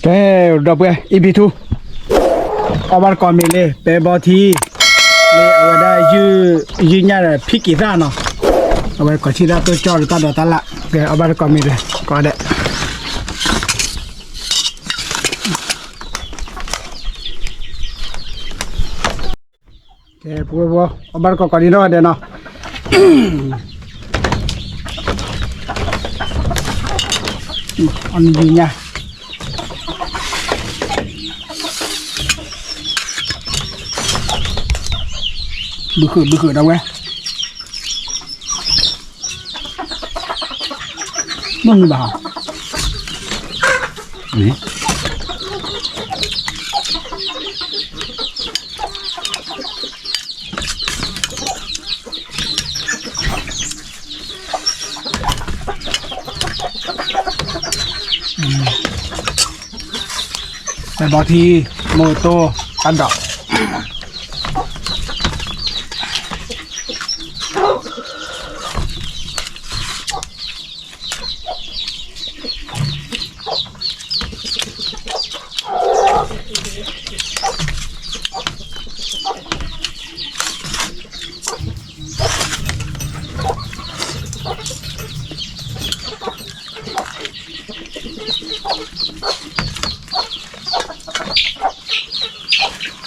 ကဲ ဒီပုၢ်ဝဲၢ် အံၤဘံထူ အီၣ်ဘၣ်တကိးမ့ၤလံ ပဲဘီထံ လၢအဝဲဒၣ် ယုၢ်ညၣ်ဒီး ဖံက့ၤသၣ်နီၤ, အဝဲကိးထံၣ်တၢ်တိကၠီၣ်လၢတၢ်ဒိးတၢ်လၣ်, ကဲ အီၣ်ဘၣ်တကိးမ့ၤလံ ကိးဒဲး ကဲ ပဝဲပဝဲ အီၣ်ဘၣ်တကိးကိးဒံးနီၣ်ဒဲးနီၤ, အီၣ်နံၤညါ ဘုဃုာ်ဘုဃုာ်ဒီးဝဲ မုၢ်မုၢ်ဘၣ် ပဲဘီထံ မိၢ်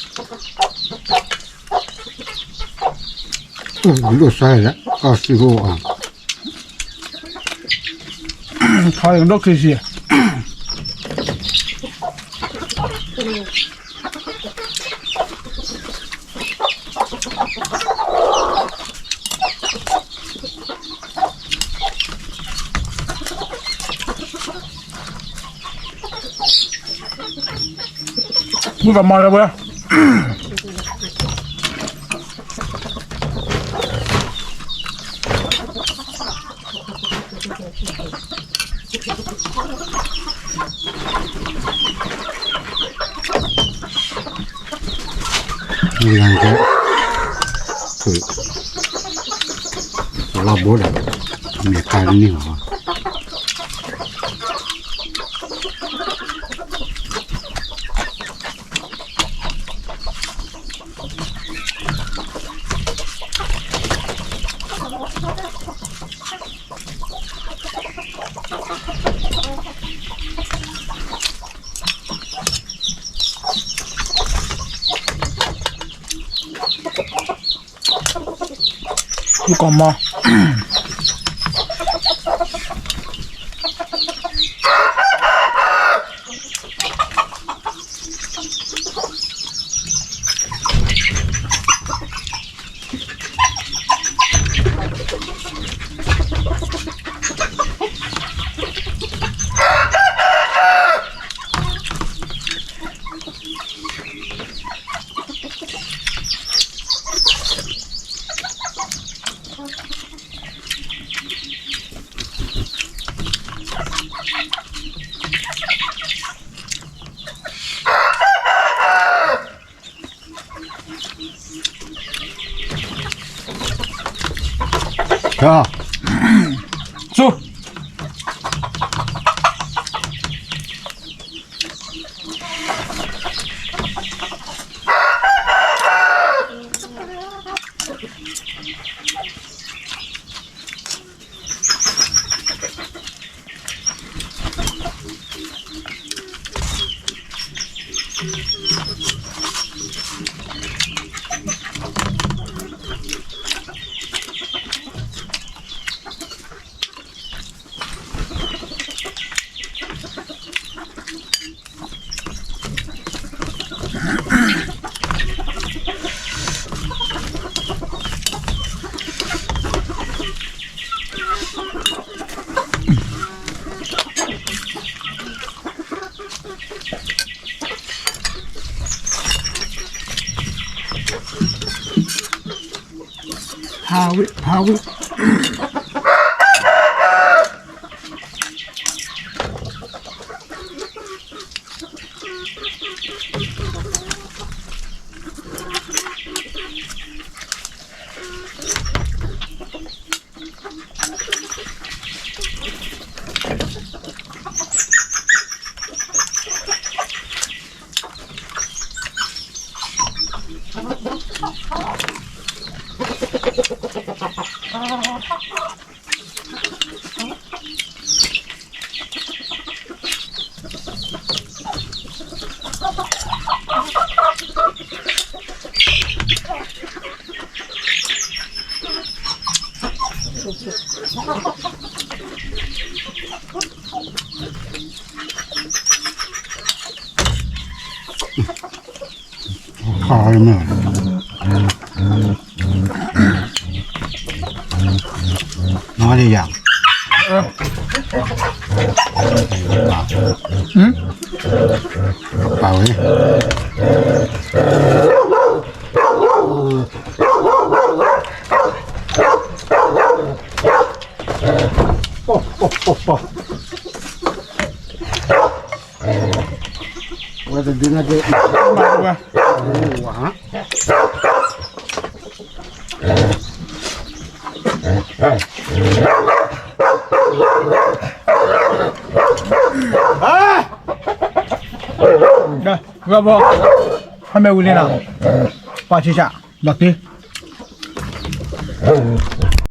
တိၢ် တၢ်ဒိး ဒိၣ်စါလဲၣ် အီၣ်စံၣ်ဖိ ထီကဒိၣ်ခံဆံ မုၢ်ကမီၤလၢဝဲ လၢကဲ လီၤဘိဒီး မ့ၢ်ကါတန့ၢ်လီၤ မုၣ်ကီၤမီၤ ဆူ ဖးဝံၣ် ဖးဝံၣ် ဟး ခါလၢမ့ၢ် နဒီးယၤ ပာ်ဝဲ ဝဲတဒုန့ၣ်က့ ဂီၤဘီ ဟဲမ့ၢ်ဝံၤလံနီၤ ပှၤဆံးဆး ဒီးတ့